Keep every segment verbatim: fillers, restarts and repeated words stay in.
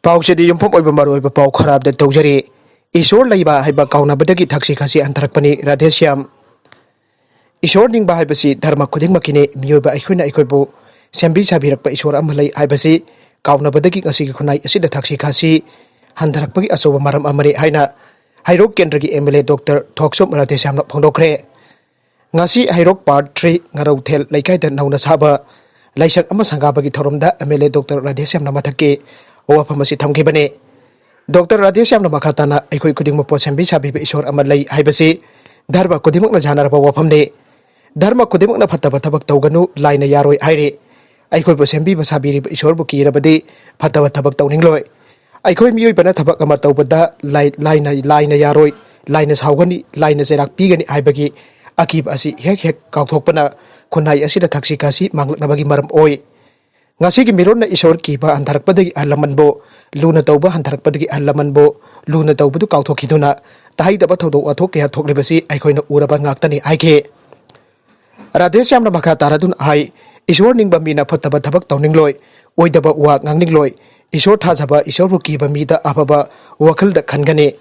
ꯄꯥꯎꯁꯤꯗꯤ ꯌꯨꯝꯐꯝ ꯑꯣꯏꯕ ꯃꯔꯨꯑꯣꯏꯕ ꯄꯥꯎ ꯈꯔ ꯑꯞꯗꯦꯠ ꯇꯧꯖꯔꯤ꯫ ꯏꯁꯣꯔ ꯂꯩꯕ ꯍꯥꯏꯕ ꯀꯥꯎꯅꯕꯗꯒꯤ ꯊꯛꯁꯤ ꯈꯥꯁꯤ ꯍꯟꯊꯔꯛꯄꯅꯤ꯫ ꯔꯥꯙꯦꯁ꯭ꯌꯥꯝ꯫ ꯏꯁꯣꯔ ꯅꯤꯡꯕ ꯍꯥꯏꯕꯁꯤ ꯙꯔꯃ ꯈꯨꯗꯤꯡꯃꯛꯀꯤꯅꯤ꯫ ꯃꯤꯑꯣꯏꯕ ꯑꯩꯈꯣꯏꯅ ꯑꯩꯈꯣꯏꯕꯨ ꯁꯦꯝꯕꯤ ꯁꯥꯕꯤꯔꯛꯄ ꯏꯁꯣꯔ ꯑꯃ ꯂꯩ ꯍꯥꯏꯕꯁꯤ ꯀꯥꯎꯅꯕꯗꯒꯤ ꯉꯁꯤꯒꯤ ꯈꯨꯟꯅꯥꯏ ꯑꯁꯤꯗ ꯊꯛꯁꯤ ꯈꯥꯁꯤ ꯍꯟꯊꯔꯛꯄꯒꯤ ꯑꯆꯧꯕ ꯃꯔꯝ ꯑꯃꯅꯤ ꯍꯥꯏꯅ ꯍꯩꯔꯣꯛ ꯀꯦꯟꯗ꯭ꯔꯒꯤ ꯑꯦꯝ ꯑꯦꯜ ꯑꯦ ꯗꯣꯛꯇꯔ ꯊꯣꯛꯆꯣꯝ ꯔꯥꯙꯦꯁ꯭ꯌꯥꯝꯅ ꯐꯣꯡꯗꯣꯛꯈ꯭ꯔꯦ꯫ ꯉꯁꯤ ꯍꯩꯔꯣꯛ ꯄꯥꯔꯠ ꯊ꯭ꯔꯤ ꯉꯔꯧꯊꯦꯜ ꯂꯩꯀꯥꯏꯗ ꯅꯧꯅ ꯁꯥꯕ ꯂꯥꯏꯁꯪ ꯑꯃ ꯁꯪꯒꯥꯕꯒꯤ ꯊꯧꯔꯝꯗ ꯑꯦꯝ ꯑꯦꯜ ꯑꯦ ꯗꯣꯛꯇꯔ ꯔꯥꯙꯦꯁ꯭ꯌꯥꯝꯅ ꯃꯊꯛꯀꯤ ꯋꯥꯐꯝ ꯑꯁꯤ ꯊꯝꯈꯤꯕꯅꯤ꯫ ꯗꯣꯛꯇꯔ ꯔꯥꯙꯦꯁ꯭ꯌꯥꯝꯅ ꯃꯈꯥ ꯇꯥꯅ ꯑꯩꯈꯣꯏ ꯈꯨꯗꯤꯡꯃꯛꯄꯨ ꯁꯦꯝꯕꯤ ꯁꯥꯕꯤꯕ ꯏꯁꯣꯔ ꯑꯃ ꯂꯩ ꯍꯥꯏꯕꯁꯤ ꯙꯔꯃ ꯈꯨꯗꯤꯡꯃꯛꯅ ꯌꯥꯅꯔꯕ ꯋꯥꯐꯝꯅꯤ꯫ ꯙꯔꯃ ꯈꯨꯗꯤꯡꯃꯛꯅ ꯐꯠꯇꯕ ꯊꯕꯛ ꯇꯧꯒꯅꯨ, ꯂꯥꯏꯅ ꯌꯥꯔꯣꯏ ꯍꯥꯏꯔꯤ꯫ ꯑꯩꯈꯣꯏꯕꯨ ꯁꯦꯝꯕꯤꯕ ꯁꯥꯕꯤꯔꯤꯕ ꯏꯁꯣꯔꯕꯨ ꯀꯤꯔꯕꯗꯤ ꯐꯠꯇꯕ ꯊꯕꯛ ꯇꯧꯅꯤꯡꯂꯣꯏ꯫ ꯑꯩꯈꯣꯏ ꯃꯤꯑꯣꯏꯕꯅ ꯊꯕꯛ ꯑꯃ ꯇꯧꯕꯗ ꯂꯥꯏ-, ꯂꯥꯏꯅ, ꯂꯥꯏꯅ ꯌꯥꯔꯣꯏ, ꯂꯥꯏꯅ ꯁꯥꯎꯒꯅꯤ, ꯂꯥꯏꯅ ꯆꯩꯔꯥꯛ ꯄꯤꯒꯅꯤ ꯍꯥꯏꯕꯒꯤ ꯑꯀꯤꯕ ꯑꯁꯤ ꯍꯦꯛ ꯍꯦꯛ ꯀꯥꯎꯊꯣꯛꯄꯅ ꯈꯨꯟꯅꯥꯏ ꯑꯁꯤꯗ ꯊꯛꯁꯤ ꯈꯥꯁꯤ ꯃꯥꯡꯂꯛꯅꯕꯒꯤ ꯃꯔꯝ ꯑꯣꯏ꯫ ꯉꯁꯤꯒꯤ ꯃꯤꯔꯣꯟꯅ ꯏꯁꯣꯔ ꯀꯤꯕ ꯍꯟꯊꯔꯛꯄꯗꯒꯤ ꯑꯍꯜ ꯂꯃꯟꯕꯨ ꯂꯨꯅ ꯇꯧꯕ ꯍꯟꯊꯔꯛꯄꯗꯒꯤ ꯑꯍꯜ ꯂꯃꯟꯕꯨ ꯂꯨꯅ ꯇꯧꯕꯗꯨ ꯀꯥꯎꯊꯣꯛꯈꯤꯗꯨꯅ ꯇꯥꯍꯩꯗꯕ ꯊꯧꯗꯣꯛ ꯋꯥꯊꯣꯛ ꯀꯌꯥ ꯊꯣꯛꯂꯤꯕꯁꯤ ꯑꯩꯈꯣꯏꯅ ꯎꯔꯕ ꯉꯥꯛꯇꯅꯤ ꯍꯥꯏꯈꯤ꯫ ꯔꯥꯙꯦꯁ꯭ꯌꯥꯝꯅ ꯃꯈꯥ ꯇꯥꯔꯗꯨꯅ ꯍꯥꯏ, ꯏꯁꯣꯔ ꯅꯤꯡꯕ ꯃꯤꯅ ꯐꯠꯇꯕ ꯊꯕꯛ ꯇꯧꯅꯤꯡꯂꯣꯏ, ꯑꯣꯏꯗꯕ ꯋꯥ ꯉꯥꯡꯅꯤꯡꯂꯣꯏ꯫ ꯏꯁꯣꯔ ꯊꯥꯖꯕ, ꯏꯁꯣꯔꯕꯨ ꯀꯤꯕ ꯃꯤꯗ ꯑꯐꯕ ꯋꯥꯈꯜꯗ ꯈꯟꯒꯅꯤ,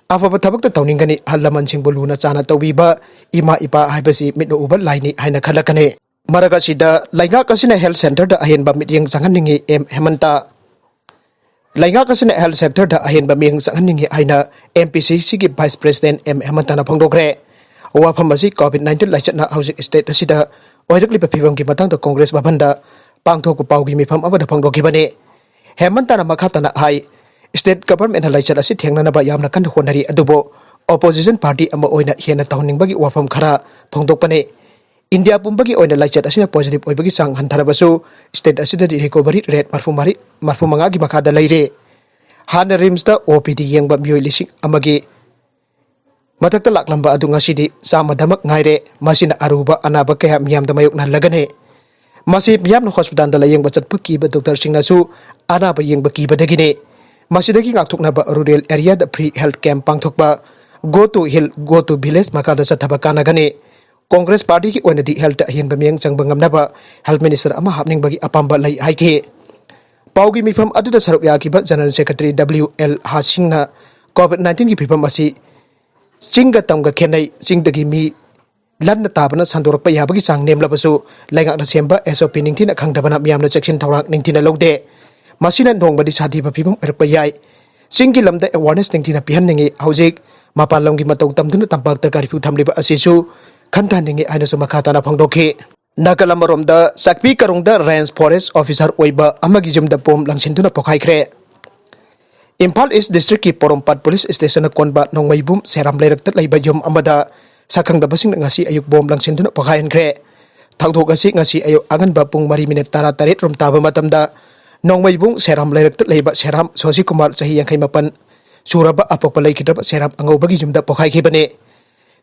ꯑꯐꯕ ꯊꯕꯛꯇ ꯇꯧꯅꯤꯡꯒꯅꯤ꯫ ꯑꯍꯜ ꯂꯃꯟꯁꯤꯡꯕꯨ ꯂꯨꯅ ꯆꯥꯟꯅ ꯇꯧꯕꯤꯕ ꯏꯃꯥ ꯏꯄꯥ ꯍꯥꯏꯕꯁꯤ ꯃꯤꯠꯅ ꯎꯕ ꯂꯥꯏꯅꯤ ꯍꯥꯏꯅ ꯈꯜꯂꯛꯀꯅꯤ꯫ ꯃꯔꯛ ꯑꯁꯤꯗ ꯂꯩꯉꯥꯛ ꯑꯁꯤꯅ ꯍꯦꯜꯊ ꯁꯦꯟꯇꯔꯗ ꯑꯍꯦꯟꯕ ꯃꯤꯠꯌꯦꯡ ꯆꯪꯍꯟꯅꯤꯡꯏ ꯑꯦꯝ ꯍꯦꯃꯟꯇ꯫ ꯂꯩꯉꯥꯛ ꯑꯁꯤꯅ ꯍꯦꯜꯊ ꯁꯦꯛꯇꯔꯗ ꯑꯍꯦꯟꯕ ꯃꯤꯠꯌꯦꯡ ꯆꯪꯍꯟꯅꯤꯡꯏ ꯍꯥꯏꯅ ꯑꯦꯝ ꯄꯤ ꯁꯤ ꯁꯤꯒꯤ ꯚꯥꯏꯁ ꯄ꯭ꯔꯦꯁꯤꯗꯦꯟꯠ ꯑꯦꯝ ꯍꯦꯃꯟꯇꯅ ꯐꯣꯡꯗꯣꯛꯈ꯭ꯔꯦ꯫ ꯋꯥꯐꯝ ꯑꯁꯤ ꯀꯣꯚꯤꯗ ꯅꯥꯏꯟꯇꯤꯟ ꯂꯥꯏꯆꯠꯅ ꯍꯧꯖꯤꯛ ꯁ꯭ꯇꯦꯠ ꯑꯁꯤꯗ ꯑꯣꯏꯔꯛꯂꯤꯕ ꯐꯤꯕꯝꯒꯤ ꯃꯇꯥꯡꯗ ꯀꯣꯡꯒ꯭ꯔꯦꯁ ꯚꯕꯟꯗ ꯄꯥꯡꯊꯣꯛꯄ ꯄꯥꯎꯒꯤ ꯃꯤꯐꯝ ꯑꯃꯗ ꯐꯣꯡꯗꯣꯛꯈꯤꯕꯅꯤ꯫ ꯍꯦꯃꯟꯇꯅ ꯃꯈꯥ ꯇꯥꯅ ꯍꯥꯏ, ꯁ꯭ꯇꯦꯠ ꯒꯚꯔꯟꯃꯦꯟꯠꯅ ꯂꯥꯏꯆꯠ ꯑꯁꯤ ꯊꯦꯡꯅꯅꯕ ꯌꯥꯝꯅ ꯀꯟꯅ ꯍꯣꯠꯅꯔꯤ, ꯑꯗꯨꯕꯨ ꯑꯣꯄꯣꯖꯤꯁꯟ ꯄꯥꯔꯇꯤ ꯑꯃ ꯑꯣꯏꯅ ꯍꯦꯟꯅ ꯇꯧꯍꯟꯅꯤꯡꯕꯒꯤ ꯋꯥꯐꯝ ꯈꯔ ꯐꯣꯡꯗꯣꯛꯄꯅꯤ꯫ ꯏꯟꯗꯤꯌꯥ ꯄꯨꯝꯕꯒꯤ ꯑꯣꯏꯅ ꯂꯥꯏꯆꯠ ꯑꯁꯤꯅ ꯄꯣꯖꯤꯇꯤꯚ ꯑꯣꯏꯕꯒꯤ ꯆꯥꯡ ꯍꯟꯊꯔꯕꯁꯨ, ꯁ꯭ꯇꯦꯠ ꯑꯁꯤꯗꯗꯤ ꯔꯤꯀꯣꯚꯔꯤ ꯔꯦꯠ ꯃꯔꯐꯨ ꯃꯔꯤ, ꯃꯔꯐꯨ ꯃꯉꯥꯒꯤ ꯃꯈꯥꯗ ꯂꯩꯔꯦ꯫ ꯍꯥꯟꯅ ꯔꯤꯝꯁꯇ ꯑꯣ ꯄꯤ ꯗꯤ ꯌꯦꯡꯕ ꯃꯤꯑꯣꯏ ꯂꯤꯁꯤꯡ ꯑꯃꯒꯤ ꯃꯊꯛꯇ ꯂꯥꯛꯂꯝꯕ ꯑꯗꯨ ꯉꯁꯤꯗꯤ ꯆꯥꯝꯃꯗꯃꯛ ꯉꯥꯏꯔꯦ꯫ ꯃꯁꯤꯅ ꯑꯔꯨꯕ ꯑꯅꯥꯕ ꯀꯌꯥ ꯃꯤꯌꯥꯝꯗ ꯃꯥꯌꯣꯛꯅꯍꯜꯂꯒꯅꯤ꯫ ꯃꯁꯤ ꯃꯤꯌꯥꯝꯅ ꯍꯣꯁꯄꯤꯇꯥꯜꯗ ꯂꯥꯌꯦꯡꯕ ꯆꯠꯄ ꯀꯤꯕ ꯗꯣꯛꯇꯔꯁꯤꯡꯅꯁꯨ ꯑꯅꯥꯕ ꯌꯦꯡꯕ ꯀꯤꯕꯗꯒꯤꯅꯤ꯫ ꯃꯁꯤꯗꯒꯤ ꯉꯥꯛꯊꯣꯛꯅꯕ ꯔꯨꯔꯦꯜ ꯑꯦꯔꯤꯌꯥꯗ ꯐ꯭ꯔꯤ ꯍꯦꯜꯊ ꯀꯦꯝꯞ ꯄꯥꯡꯊꯣꯛꯄ, Go to Hill, Go to Village ꯃꯈꯥꯗ ꯆꯠꯊꯕ ꯀꯥꯟꯅꯒꯅꯤ꯫ ꯀꯣꯡꯒ꯭ꯔꯦꯁ ꯄꯥꯔꯇꯤꯒꯤ ꯑꯣꯏꯅꯗꯤ ꯍꯦꯜꯊꯇ ꯑꯍꯦꯟꯕ ꯃꯤꯠꯌꯦꯡ ꯆꯪꯕ ꯉꯝꯅꯕ ꯍꯦꯜꯊ ꯃꯤꯅꯤꯁꯇꯔ ꯑꯃ ꯍꯥꯞꯅꯤꯡꯕꯒꯤ ꯑꯄꯥꯝꯕ ꯂꯩ ꯍꯥꯏꯈꯤ꯫ ꯄꯥꯎꯒꯤ ꯃꯤꯐꯝ ꯑꯗꯨꯗ ꯁꯔꯨꯛ ꯌꯥꯈꯤꯕ General Secretary W L ꯍꯥꯁꯤꯡꯅ COVID nineteen ꯒꯤ ꯐꯤꯕꯝ ꯑꯁꯤ ꯆꯤꯡꯒ ꯇꯝꯒ ꯈꯦꯠꯅꯩ, ꯆꯤꯡꯗꯒꯤ ꯃꯤ ꯂꯟꯅ ꯇꯥꯕꯅ ꯁꯟꯗꯣꯔꯛꯄ ꯌꯥꯕꯒꯤ ꯆꯥꯡ ꯅꯦꯝꯂꯕꯁꯨ, ꯂꯩꯉꯥꯛꯅ ꯁꯦꯝꯕ S O P ꯅꯤꯡꯊꯤꯅ ꯈꯪꯗꯕꯅ ꯃꯤꯌꯥꯝꯅ ꯆꯦꯛꯁꯤꯟ ꯊꯧꯔꯥꯡ ꯅꯤꯡꯊꯤꯅ ꯂꯧꯗꯦ꯫ ꯃꯁꯤꯅ ꯅꯣꯡꯃꯗꯤ ꯁꯥꯊꯤꯕ ꯐꯤꯕꯝ ꯑꯣꯏꯔꯛꯄ ꯌꯥꯏ꯫ ꯆꯤꯡꯒꯤ ꯂꯝꯗ awareness ꯅꯤꯡꯊꯤꯅ ꯄꯤꯍꯟꯅꯤꯡꯏ꯫ ꯍꯧꯖꯤꯛ ꯃꯄꯥꯟ ꯂꯝꯒꯤ ꯃꯇꯧ ꯇꯝꯗꯨꯅ ꯇꯝꯄꯥꯛꯇ curfew ꯊꯝꯂꯤꯕ ꯑꯁꯤꯁꯨ ꯈꯟꯊꯍꯟꯅꯤꯡꯏ ꯍꯥꯏꯅꯁꯨ ꯃꯈꯥ ꯇꯥꯅ ꯐꯣꯡꯗꯣꯛꯈꯤ꯫ ꯅꯥꯀꯜ ꯑꯃꯔꯣꯝꯗ, ꯆꯥꯛꯄꯤ ꯀꯔꯣꯡꯗ range forest officer ꯑꯣꯏꯕ ꯑꯃꯒꯤ ꯌꯨꯝꯗ bomb ꯂꯪꯁꯤꯟꯗꯨꯅ ꯄꯣꯈꯥꯏꯈ꯭ꯔꯦ꯫ ꯏꯝꯐꯥꯜ East District ꯀꯤ ꯄꯣꯔꯣꯝꯄꯥꯠ Police Station ꯅ ꯀꯣꯟꯕ ꯅꯣꯡꯃꯩꯕꯨꯡ ꯁꯦꯔꯥꯝ ꯂꯩꯔꯛꯇ ꯂꯩꯕ ꯌꯨꯝ ꯑꯃꯗ ꯁꯛꯈꯪꯗꯕꯁꯤꯡꯅ ꯉꯁꯤ ꯑꯌꯨꯛ bomb ꯂꯪꯁꯤꯟꯗꯨꯅ ꯄꯣꯈꯥꯏꯍꯟꯈ꯭ꯔꯦ꯫ ꯊꯧꯗꯣꯛ ꯑꯁꯤ ꯉꯁꯤ ꯑꯌꯨꯛ ꯑꯉꯟꯕ ꯄꯨꯡ ꯃꯔꯤ minute ꯇꯔꯥꯇꯔꯦꯠ ꯔꯣꯝ ꯇꯥꯕ ꯃꯇꯝꯗ ꯅꯣꯡꯃꯩꯕꯨꯡ ꯁꯦꯔꯥꯝ ꯂꯩꯔꯛꯇ ꯂꯩꯕ ꯁꯦꯔꯥꯝ ꯁꯣꯁꯤꯀꯨꯃꯥꯔ, ꯆꯍꯤ ꯌꯥꯡꯈꯩ ꯃꯥꯄꯟ ꯁꯨꯔꯕ, ꯑꯄꯣꯛꯄ ꯂꯩꯈꯤꯗ꯭ꯔꯕ ꯁꯦꯔꯥꯝ ꯑꯉꯧꯕꯒꯤ ꯌꯨꯝꯗ ꯄꯣꯈꯥꯏꯈꯤꯕꯅꯤ꯫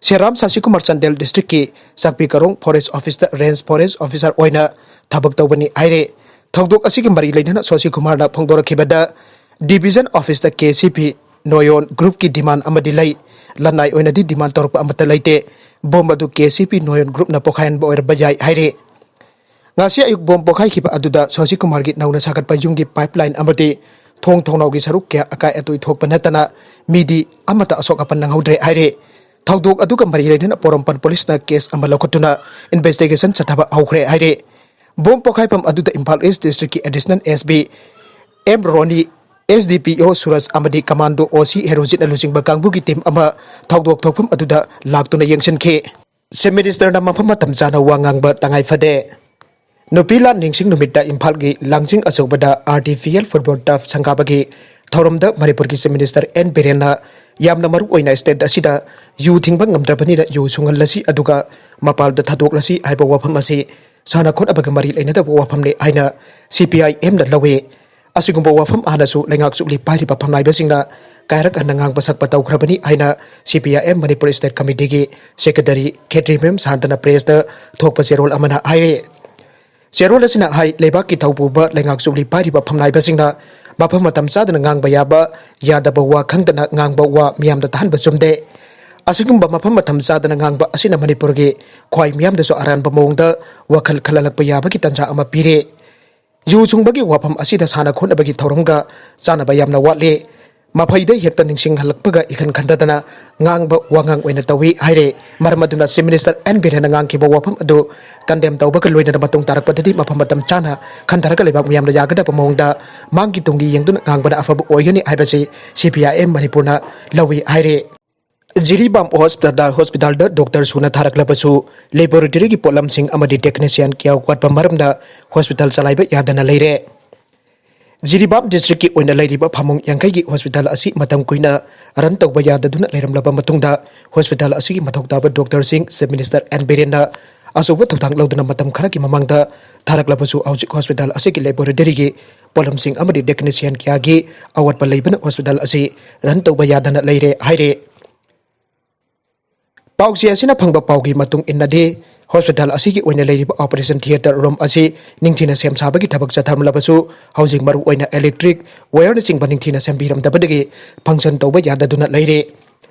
ꯁꯦꯔꯥꯝ ꯁꯥꯁꯤꯀꯨꯃꯥꯔ ꯆꯥꯟꯗꯦꯜ district ꯀꯤ ꯆꯥꯛꯄꯤ ꯀꯔꯣꯡ forest office ꯇ range forest officer ꯑꯣꯏꯅ ꯊꯕꯛ ꯇꯧꯕꯅꯤ ꯍꯥꯏꯔꯦ꯫ ꯊꯧꯗꯣꯛ ꯑꯁꯤꯒꯤ ꯃꯔꯤ ꯂꯩꯅꯅ ꯁꯣꯁꯤꯀꯨꯃꯥꯔꯅ ꯐꯣꯡꯗꯣꯔꯛꯈꯤꯕꯗ, division office ꯇ K C P ꯅꯣꯌꯣꯟ group ꯀꯤ demand ꯑꯃꯗꯤ ꯂꯩ꯫ ꯂꯅꯥꯏ ꯑꯣꯏꯅꯗꯤ demand ꯇꯧꯔꯛꯄ ꯑꯃꯠꯇ ꯂꯩꯇꯦ꯫ Bomb ꯑꯗꯨ K C P ꯅꯣꯌꯣꯟ group ꯅ ꯄꯣꯈꯥꯏꯍꯟꯕ ꯑꯣꯏꯔꯝꯕ ꯌꯥꯏ ꯍꯥꯏꯔꯤ꯫ ꯉꯁꯤ ꯑꯌꯨꯛ bomb ꯄꯣꯈꯥꯏꯈꯤꯕ ꯑꯗꯨꯗ ꯁꯣꯁꯤꯀꯨꯃꯥꯔꯒꯤ ꯅꯧꯅ ꯁꯥꯒꯠꯄ ꯌꯨꯝꯒꯤ pipeline ꯑꯃꯗꯤ ꯊꯣꯡ ꯊꯣꯡꯅꯥꯎꯒꯤ ꯁꯔꯨꯛ ꯀꯌꯥ ꯑꯀꯥꯏ ꯑꯇꯣꯏ ꯊꯣꯛꯄ ꯅꯠꯇꯅ ꯃꯤꯗꯤ ꯑꯃꯠꯇ ꯑꯁꯣꯛ ꯑꯄꯟ ꯅꯪꯍꯧꯗ꯭ꯔꯦ ꯍꯥꯏꯔꯤ꯫ ꯊꯧꯗꯣꯛ ꯑꯗꯨꯒ ꯃꯔꯤ ꯂꯩꯅꯅ ꯄꯣꯔꯣꯝꯄꯥꯠ police ꯅ case ꯑꯃ ꯂꯧꯈꯠꯇꯨꯅ investigation ꯆꯠꯊꯕ ꯍꯧꯈ꯭ꯔꯦ ꯍꯥꯏꯔꯤ꯫ Bomb ꯄꯣꯈꯥꯏꯐꯝ ꯑꯗꯨꯗ ꯏꯝꯐꯥꯜ East district ꯀꯤ additional S P M ꯔꯣꯅꯤ, S D P O ꯁꯨꯔꯖ ꯑꯃꯗꯤ commando O C ꯍꯦꯔꯣꯖꯤꯠꯅ ꯂꯨꯆꯤꯡꯕ ꯀꯥꯡꯕꯨꯒꯤ team ꯑꯃ ꯊꯧꯗꯣꯛ ꯊꯣꯛꯐꯝ ꯑꯗꯨꯗ ꯂꯥꯛꯇꯨꯅ ꯌꯦꯡꯁꯤꯟꯈꯤ꯫ Chief Minister ꯅ ꯃꯐꯝ ꯃꯇꯝ ꯆꯥꯅ ꯋꯥ ꯉꯥꯡꯕ ꯇꯉꯥꯏ ꯐꯗꯦ꯫ ꯅꯨꯄꯤ ꯂꯥꯟ ꯅꯤꯡꯁꯤꯡ ꯅꯨꯃꯤꯠꯇ ꯏꯝꯐꯥꯜꯒꯤ ꯂꯥꯡꯖꯤꯡ ꯑꯆꯧꯕꯗ artificial football turf ꯁꯪꯒꯥꯕꯒꯤ ꯊꯧꯔꯝꯗ ꯃꯅꯤꯄꯨꯔꯒꯤ Chief Minister N ꯕꯤꯔꯦꯟꯅ ꯌꯥꯝꯅ ꯃꯔꯨ ꯑꯣꯏꯅ state ꯑꯁꯤꯗ ꯌꯨ ꯊꯤꯡꯕ ꯉꯝꯗ꯭ꯔꯕꯅꯤꯅ ꯌꯨ ꯁꯨꯡꯍꯜꯂꯁꯤ, ꯑꯗꯨꯒ ꯃꯄꯥꯟꯗ ꯊꯥꯗꯣꯛꯂꯁꯤ ꯍꯥꯏꯕ ꯋꯥꯐꯝ ꯑꯁꯤ ꯁꯥꯟꯅ ꯈꯣꯠꯅꯕꯒ ꯃꯔꯤ ꯂꯩꯅꯗꯕ ꯋꯥꯐꯝꯅꯤ ꯍꯥꯏꯅ C P I M ꯅ ꯂꯧꯏ꯫ ꯑꯁꯤꯒꯨꯝꯕ ꯋꯥꯐꯝ ꯍꯥꯟꯅꯁꯨ ꯂꯩꯉꯥꯛ ꯆꯨꯞꯂꯤ ꯄꯥꯏꯔꯤꯕ ꯐꯝꯅꯥꯏꯕꯁꯤꯡꯅ ꯀꯥꯏꯔꯛ ꯍꯟꯅ ꯉꯥꯡꯕ ꯁꯛꯄ ꯇꯧꯈ꯭ꯔꯕꯅꯤ ꯍꯥꯏꯅ C P I M Manipur state committee ꯒꯤ secretary ꯈꯦꯇ꯭ꯔꯤꯃꯌꯨꯝ ꯁꯥꯟꯇꯅ press ꯇ ꯊꯣꯛꯄ ꯆꯦꯔꯣꯜ ꯑꯃꯅ ꯍꯥꯏꯔꯤ꯫ ꯆꯦꯔꯣꯜ ꯑꯁꯤꯅ ꯍꯥꯏ, ꯂꯩꯕꯥꯛꯀꯤ ꯊꯧꯄꯨꯕ ꯂꯩꯉꯥꯛ ꯆꯨꯞꯂꯤ ꯄꯥꯏꯔꯤꯕ ꯐꯝꯅꯥꯏꯕꯁꯤꯡꯅ ꯃꯐꯝ ꯃꯇꯝ ꯆꯥꯗꯅ ꯉꯥꯡꯕ ꯌꯥꯕ, ꯌꯥꯗꯕ ꯋꯥ ꯈꯪꯗꯅ ꯉꯥꯡꯕ ꯋꯥ ꯃꯤꯌꯥꯝꯗ ꯇꯥꯍꯟꯕ ꯆꯨꯝꯗꯦ꯫ ꯑꯁꯤꯒꯨꯝꯕ ꯃꯐꯝ ꯃꯇꯝ ꯆꯥꯗꯅ ꯉꯥꯡꯕ ꯑꯁꯤꯅ ꯃꯅꯤꯄꯨꯔꯒꯤ ꯈ꯭ꯋꯥꯏ ꯃꯤꯌꯥꯝꯗꯁꯨ ꯑꯔꯥꯟꯕ ꯃꯑꯣꯡꯗ ꯋꯥꯈꯜ ꯈꯜꯍꯜꯂꯛꯄ ꯌꯥꯕꯒꯤ ꯇꯥꯟꯖꯥ ꯑꯃ ꯄꯤꯔꯦ꯫ ꯌꯨ ꯁꯨꯡꯕꯒꯤ ꯋꯥꯐꯝ ꯑꯁꯤꯗ ꯁꯥꯟꯅ ꯈꯣꯠꯅꯕꯒꯤ ꯊꯧꯔꯝꯒ ꯆꯥꯟꯅꯕ ꯌꯥꯝꯅ ꯋꯥꯠꯂꯤ꯫ ꯃꯐꯩꯗ ꯍꯦꯛꯇ ꯅꯤꯡꯁꯤꯡꯍꯜꯂꯛꯄꯒ ꯏꯈꯟ ꯈꯟꯊꯗꯅ ꯉꯥꯡꯕ ꯋꯥꯉꯥꯡ ꯑꯣꯏꯅ ꯇꯧꯏ ꯍꯥꯏꯔꯦ꯫ ꯃꯔꯝ ꯑꯗꯨꯅ Chief Minister ꯑꯦꯟ ꯕꯤꯔꯦꯟꯅ ꯉꯥꯡꯈꯤꯕ ꯋꯥꯐꯝ ꯑꯗꯨ condemn ꯇꯧꯕꯒ ꯂꯣꯏꯅꯅ ꯃꯇꯨꯡ ꯇꯥꯔꯛꯄꯗꯗꯤ ꯃꯐꯝ ꯃꯇꯝ ꯆꯥꯅ ꯈꯟꯊꯔꯒ ꯂꯩꯕꯥꯛ ꯃꯤꯌꯥꯝꯅ ꯌꯥꯒꯗꯕ ꯃꯑꯣꯡꯗ ꯃꯥꯡꯒꯤ ꯇꯨꯡꯒꯤ ꯌꯦꯡꯗꯨꯅ ꯉꯥꯡꯕꯅ ꯑꯐꯕ ꯑꯣꯏꯒꯅꯤ ꯍꯥꯏꯕꯁꯤ C P I M ꯃꯅꯤꯄꯨꯔꯅ ꯂꯧꯏ ꯍꯥꯏꯔꯦ꯫ ꯖꯤꯔꯤꯕꯥꯝ ꯍꯣꯁꯄꯤꯇꯥꯜꯗ, ꯍꯣꯁꯄꯤꯇꯥꯜꯗ ꯗꯣꯛꯇꯔ ꯁꯨꯅ ꯊꯥꯔꯛꯂꯕꯁꯨ laboratoryꯒꯤ ꯄꯣꯠꯂꯝꯁꯤꯡ ꯑꯃꯗꯤ technician ꯀꯌꯥ ꯋꯥꯠꯄ ꯃꯔꯝꯅ ꯍꯣꯁꯄꯤꯇꯥꯜ ꯆꯂꯥꯏꯕ ꯌꯥꯗꯅ ꯂꯩꯔꯦ꯫ ꯖꯤꯔꯤꯕꯥꯝ districtꯀꯤ ꯑꯣꯏꯅ ꯂꯩꯔꯤꯕ ꯐꯃꯨꯡ ꯌꯥꯡꯈꯩꯒꯤ ꯍꯣꯁꯄꯤꯇꯥꯜ ꯑꯁꯤ ꯃꯇꯝ ꯀꯨꯏꯅ run ꯇꯧꯕ ꯌꯥꯗꯗꯨꯅ ꯂꯩꯔꯝꯂꯕ ꯃꯇꯨꯡꯗ ꯍꯣꯁꯄꯤꯇꯥꯜ ꯑꯁꯤꯒꯤ ꯃꯊꯧ ꯇꯥꯕ ꯗꯣꯛꯇꯔꯁꯤꯡ Chief Minister ꯑꯦꯟ ꯕꯤꯔꯦꯟꯅ ꯑꯆꯧꯕ ꯊꯧꯗꯥꯡ ꯂꯧꯗꯨꯅ ꯃꯇꯝ ꯈꯔꯒꯤ ꯃꯃꯥꯡꯗ ꯊꯥꯔꯛꯂꯕꯁꯨ ꯍꯧꯖꯤꯛ ꯍꯣꯁꯄꯤꯇꯥꯜ ꯑꯁꯤꯒꯤ laboratoryꯒꯤ ꯄꯣꯠꯂꯝꯁꯤꯡ ꯑꯃꯗꯤ technician ꯀꯌꯥꯒꯤ ꯑꯋꯥꯠꯄ ꯂꯩꯕꯅ ꯍꯣꯁꯄꯤꯇꯥꯜ ꯑꯁꯤ run ꯇꯧꯕ ꯌꯥꯗꯅ ꯂꯩꯔꯦ ꯍꯥꯏꯔꯦ꯫ ꯄꯥꯎꯆꯦ ꯑꯁꯤꯅ ꯐꯪꯕ ꯄꯥꯎꯒꯤ ꯃꯇꯨꯡ ꯏꯟꯅꯗꯤ, ꯍꯣꯁꯄꯤꯇꯥꯜ ꯑꯁꯤꯒꯤ ꯑꯣꯏꯅ ꯂꯩꯔꯤꯕ operation theatre room ꯑꯁꯤ ꯅꯤꯡꯊꯤꯅ ꯁꯦꯝ ꯁꯥꯕꯒꯤ ꯊꯕꯛ ꯆꯠꯊꯔꯝꯂꯕꯁꯨ, ꯍꯧꯖꯤꯛ ꯃꯔꯨ ꯑꯣꯏꯅ electric wireꯅꯆꯤꯡꯕ ꯅꯤꯡꯊꯤꯅ ꯁꯦꯝꯕꯤꯔꯝꯗꯕꯗꯒꯤ function ꯇꯧꯕ ꯌꯥꯗꯗꯨꯅ ꯂꯩꯔꯦ꯫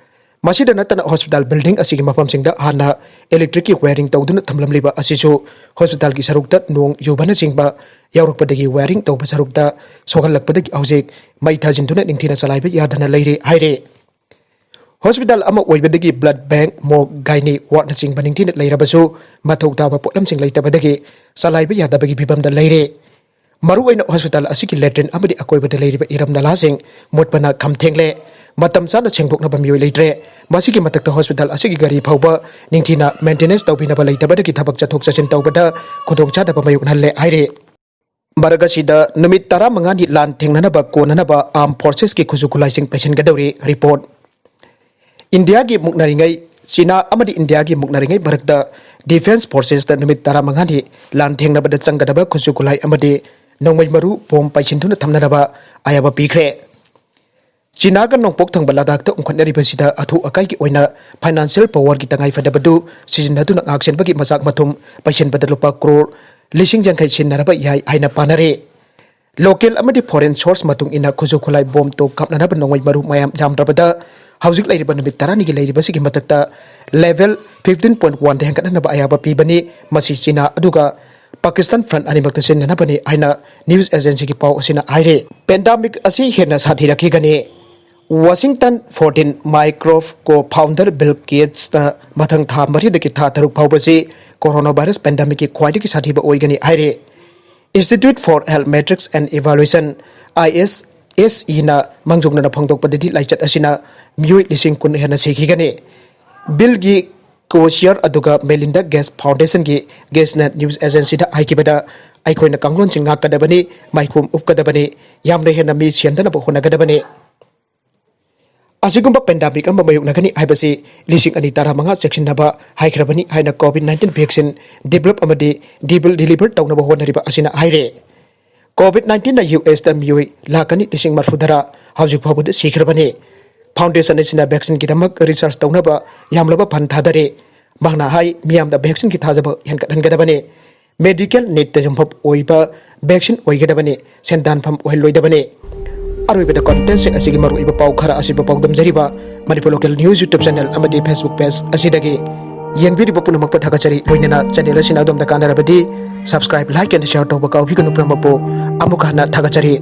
ꯃꯁꯤꯗ ꯅꯠꯇꯅ ꯍꯣꯁꯄꯤꯇꯥꯜ building ꯑꯁꯤꯒꯤ ꯃꯐꯝꯁꯤꯡꯗ ꯍꯥꯟꯅ electricꯀꯤ wiring ꯇꯧꯗꯨꯅ ꯊꯝꯂꯝꯂꯤꯕ ꯑꯁꯤꯁꯨ ꯍꯣꯁꯄꯤꯇꯥꯜꯒꯤ ꯁꯔꯨꯛꯇ ꯅꯣꯡ ꯌꯨꯕꯅꯆꯤꯡꯕ ꯌꯥꯎꯔꯛꯄꯗꯒꯤ wiring ꯇꯧꯕ ꯁꯔꯨꯛꯇ ꯁꯣꯛꯍꯜꯂꯛꯄꯗꯒꯤ ꯍꯧꯖꯤꯛ ꯃꯩ ꯊꯥꯖꯤꯟꯗꯨꯅ ꯅꯤꯡꯊꯤꯅ ꯆꯂꯥꯏꯕ ꯌꯥꯗꯅ ꯂꯩꯔꯦ ꯍꯥꯏꯔꯦ꯫ ꯍꯣꯁꯄꯤꯇꯥꯜ ꯑꯃ ꯑꯣꯏꯕꯗꯒꯤ blood bank, morgue, gynae wardꯅꯆꯤꯡꯕ ꯅꯤꯡꯊꯤꯅ ꯂꯩꯔꯕꯁꯨ ꯃꯊꯧ ꯇꯥꯕ ꯄꯣꯠꯂꯝꯁꯤꯡ ꯂꯩꯇꯕꯗꯒꯤ ꯆꯂꯥꯏꯕ ꯌꯥꯗꯕꯒꯤ ꯐꯤꯕꯝꯗ ꯂꯩꯔꯦ꯫ ꯃꯔꯨꯑꯣꯏꯅ ꯍꯣꯁꯄꯤꯇꯥꯜ ꯑꯁꯤꯒꯤ latrine ꯑꯃꯗꯤ ꯑꯀꯣꯏꯕꯗ ꯂꯩꯔꯤꯕ ꯏꯔꯝ ꯅꯂꯥꯁꯤꯡ ꯃꯣꯠꯄꯅ ꯈꯝ ꯊꯦꯡꯂꯦ꯫ ꯃꯇꯝ ꯆꯥꯅ ꯁꯦꯡꯗꯣꯛꯅꯕ ꯃꯤꯑꯣꯏ ꯂꯩꯇ꯭ꯔꯦ꯫ ꯃꯁꯤꯒꯤ ꯃꯊꯛꯇ ꯍꯣꯁꯄꯤꯇꯥꯜ ꯑꯁꯤꯒꯤ ꯒꯥꯔꯤ ꯐꯥꯎꯕ ꯅꯤꯡꯊꯤꯅ maintenance ꯇꯧꯕꯤꯅꯕ ꯂꯩꯇꯕꯗꯒꯤ ꯊꯕꯛ ꯆꯠꯊꯣꯛ ꯆꯠꯁꯤꯟ ꯇꯧꯕꯗ ꯈꯨꯗꯣꯡꯆꯥꯗꯕ ꯃꯥꯌꯣꯛꯅꯍꯜꯂꯦ ꯍꯥꯏꯔꯤ꯫ ꯃꯔꯛ ꯑꯁꯤꯗ ꯅꯨꯃꯤꯠ ꯇꯔꯥꯃꯉꯥꯅꯤ ꯂꯥꯟ ꯊꯦꯡꯅꯅꯕ ꯀꯣꯟꯅꯅꯕ armed forcesꯀꯤ ꯈꯨꯠꯁꯨ ꯈꯨꯠꯂꯥꯏꯁꯤꯡ ꯄꯩꯁꯤꯟꯒꯗꯧꯔꯤ꯫ Report꯫ ꯏꯟꯗꯤꯌꯥꯒꯤ ꯃꯨꯛꯅꯔꯤꯉꯩ, ꯆꯤꯅꯥ ꯑꯃꯗꯤ ꯏꯟꯗꯤꯌꯥꯒꯤ ꯃꯨꯛꯅꯔꯤꯉꯩ ꯃꯔꯛꯇ defence forcesꯇ ꯅꯨꯃꯤꯠ ꯇꯔꯥꯃꯉꯥꯅꯤ ꯂꯥꯟ ꯊꯦꯡꯅꯕꯗ ꯆꯪꯒꯗꯕ ꯈꯨꯠꯁꯨ ꯈꯨꯠꯂꯥꯏ ꯑꯃꯗꯤ ꯅꯣꯡꯃꯩ ꯃꯔꯨ bomb ꯄꯩꯁꯤꯟꯗꯨꯅ ꯊꯝꯅꯅꯕ ꯑꯌꯥꯕ ꯄꯤꯈ꯭ꯔꯦ꯫ ꯆꯤꯅꯥꯒ ꯅꯣꯡꯄꯣꯛ ꯊꯪꯕ ꯂꯗꯥꯈꯇ ꯎꯪꯈꯠꯅꯔꯤꯕꯁꯤꯗ ꯑꯊꯨ ꯑꯀꯥꯏꯒꯤ ꯑꯣꯏꯅ financial powerꯒꯤ ꯇꯉꯥꯏ ꯐꯗꯕꯗꯨ ꯁꯤꯖꯤꯟꯅꯗꯨꯅ ꯉꯥꯛꯁꯦꯟꯕꯒꯤ ꯃꯆꯥꯛ ꯃꯊꯨꯝ ꯄꯩꯁꯤꯟꯕꯗ ꯂꯨꯄꯥ ꯀ꯭ꯔꯣꯔ ꯂꯤꯁꯤꯡ ꯌꯥꯡꯈꯩ ꯁꯤꯖꯤꯟꯅꯔꯕ ꯌꯥꯏ ꯍꯥꯏꯅ ꯄꯥꯅꯔꯦ꯫ Local ꯑꯃꯗꯤ foreign source ꯃꯇꯨꯡ ꯏꯟꯅ ꯈꯨꯠꯁꯨ ꯈꯨꯠꯂꯥꯏ bomb ꯇꯣꯞ ꯀꯥꯞꯅꯅꯕ ꯅꯣꯡꯃꯩ ꯃꯔꯨ ꯃꯌꯥꯝ ꯌꯥꯝꯗ꯭ꯔꯕꯗ ꯍꯧꯖꯤꯛ ꯂꯩꯔꯤꯕ ꯅꯨꯃꯤꯠ ꯇꯔꯥꯅꯤꯒꯤ ꯂꯩꯔꯤꯕꯁꯤꯒꯤ ꯃꯊꯛꯇ level fifteen point oneꯗ ꯍꯦꯟꯒꯠꯍꯟꯅꯕ ꯑꯌꯥꯕ ꯄꯤꯕꯅꯤ꯫ ꯃꯁꯤ ꯆꯤꯅꯥ ꯑꯗꯨꯒ ꯄꯥꯀꯤꯁꯇꯥꯟ ꯐ꯭ꯔꯟ ꯑꯅꯤꯃꯛꯇ ꯁꯤꯖꯤꯟꯅꯅꯕꯅꯤ ꯍꯥꯏꯅ ꯅ꯭ꯌꯨꯁ ꯑꯦꯖꯦꯟꯁꯤꯒꯤ ꯄꯥꯎ ꯑꯁꯤꯅ ꯍꯥꯏꯔꯤ꯫ ꯄꯦꯟꯗꯥꯃꯤꯛ ꯑꯁꯤ ꯍꯦꯟꯅ ꯁꯥꯊꯤꯔꯛꯈꯤꯒꯅꯤ꯫ Washington. Fourteen Microsoft co-founder Bill Gatesꯅ ꯃꯊꯪ ꯊꯥ ꯃꯔꯤꯗꯒꯤ ꯊꯥ ꯇꯔꯨꯛ ꯐꯥꯎꯕꯁꯤ ꯀꯣꯔꯣꯅꯥ ꯚꯥꯏꯔꯁ ꯄꯦꯟꯗꯥꯃꯤꯛꯀꯤ ꯈ꯭ꯋꯥꯏꯗꯒꯤ ꯁꯥꯊꯤꯕ ꯑꯣꯏꯒꯅꯤ ꯍꯥꯏꯔꯤ꯫ Institute for Health Metrics and Evaluation, I S S Eꯅ ꯃꯥꯡꯖꯧꯅꯅ ꯐꯣꯡꯗꯣꯛꯄꯗꯗꯤ ꯂꯥꯏꯆꯠ ꯑꯁꯤꯅ ꯃꯤꯑꯣꯏ ꯂꯤꯁꯤꯡ ꯀꯨꯟ ꯍꯦꯟꯅ ꯁꯤꯈꯤꯒꯅꯤ꯫ ꯕꯤꯜꯒꯤ ꯀꯣ-ꯆꯤꯌꯔ ꯑꯗꯨꯒ ꯃꯦꯂꯤꯟꯗꯥ ꯒꯦꯠꯁ ꯐꯥꯎꯟꯗꯦꯁꯟꯒꯤ ꯒꯦꯠꯁꯅ ꯅ꯭ꯌꯨꯁ ꯑꯦꯖꯦꯟꯁꯤꯗ ꯍꯥꯏꯈꯤꯕꯗ, "ꯑꯩꯈꯣꯏꯅ ꯀꯥꯡꯂꯣꯟꯁꯤꯡ ꯉꯥꯛꯀꯗꯕꯅꯤ, ꯃꯥꯏꯈꯨꯝ ꯎꯞꯀꯗꯕꯅꯤ, ꯌꯥꯝꯅ ꯍꯦꯟꯅ ꯃꯤ ꯁꯤꯍꯟꯗꯅꯕ ꯍꯣꯠꯅꯒꯗꯕꯅꯤ꯫ ꯑꯁꯤꯒꯨꯝꯕ ꯄꯦꯟꯗꯥꯃꯤꯛ ꯑꯃ ꯃꯥꯌꯣꯛꯅꯒꯅꯤ ꯍꯥꯏꯕꯁꯤ ꯂꯤꯁꯤꯡ ꯑꯅꯤ ꯇꯔꯥꯃꯉꯥ ꯆꯦꯛꯁꯤꯟꯅꯕ ꯍꯥꯏꯈ꯭ꯔꯕꯅꯤ" ꯍꯥꯏꯅ COVID nineteen vaccine develop ꯑꯃꯗꯤ ꯗꯤꯕꯜ ꯗꯤꯂꯤꯚꯔ ꯇꯧꯅꯕ ꯍꯣꯠꯅꯔꯤꯕ ꯑꯁꯤꯅ ꯍꯥꯏꯔꯦ꯫ COVID nineteenꯅ ꯌꯨ ꯑꯦꯁꯇ ꯃꯤꯑꯣꯏ ꯂꯥꯈ ꯑꯅꯤ ꯂꯤꯁꯤꯡ ꯃꯔꯤꯐꯨ ꯇꯔꯥ ꯍꯧꯖꯤꯛ ꯐꯥꯎꯕꯗ ꯁꯤꯈ꯭ꯔꯕꯅꯤ꯫ ꯐꯥꯎꯟꯗꯦꯁꯟ ꯑꯁꯤꯅ ꯚꯦꯛꯁꯤꯟꯒꯤꯗꯃꯛ ꯔꯤꯁꯔꯆ ꯇꯧꯅꯕ ꯌꯥꯝꯂꯕ ꯐꯟ ꯊꯥꯗꯔꯦ꯫ ꯃꯍꯥꯛꯅ ꯍꯥꯏ, ꯃꯤꯌꯥꯝꯗ ꯚꯦꯛꯁꯤꯟꯒꯤ ꯊꯥꯖꯕ ꯍꯦꯟꯒꯠꯍꯟꯒꯗꯕꯅꯤ꯫ ꯃꯦꯗꯤꯀꯦꯜ ꯅꯤꯠꯇ ꯌꯨꯝꯐꯝ ꯑꯣꯏꯕ ꯚꯦꯛꯁꯤꯟ ꯑꯣꯏꯒꯗꯕꯅꯤ, ꯁꯦꯟꯗꯥꯟꯐꯝ ꯑꯣꯏꯍꯜꯂꯣꯏꯗꯕꯅꯤ꯫ ꯑꯔꯣꯏꯕꯗ ꯀꯣꯟꯇꯦꯟꯁꯤꯡ ꯑꯁꯤꯒꯤ ꯃꯔꯨꯑꯣꯏꯕ ꯄꯥꯎ ꯈꯔ ꯑꯁꯤꯕꯨ ꯄꯥꯎꯗꯝꯖꯔꯤꯕ Manipur local news YouTube channel ꯑꯃꯗꯤ Facebook page ꯑꯁꯤꯗꯒꯤ꯫ ꯌꯦꯡꯕꯤꯔꯤꯕ ꯄꯨꯝꯅꯃꯛꯄꯨ ꯊꯥꯒꯠꯆꯔꯤ꯫ ꯂꯣꯏꯅꯅ ꯆꯦꯅꯦꯜ ꯑꯁꯤꯅ ꯑꯗꯣꯝꯗ ꯀꯥꯟꯅꯔꯕꯗꯤ subscribe, like and share ꯇꯧꯕ ꯀꯥꯎꯕꯤꯒꯅꯨ꯫ ꯄꯨꯝꯅꯃꯛꯄꯨ ꯑꯃꯨꯛ ꯍꯟꯅ ꯊꯥꯒꯠꯆꯔꯤ꯫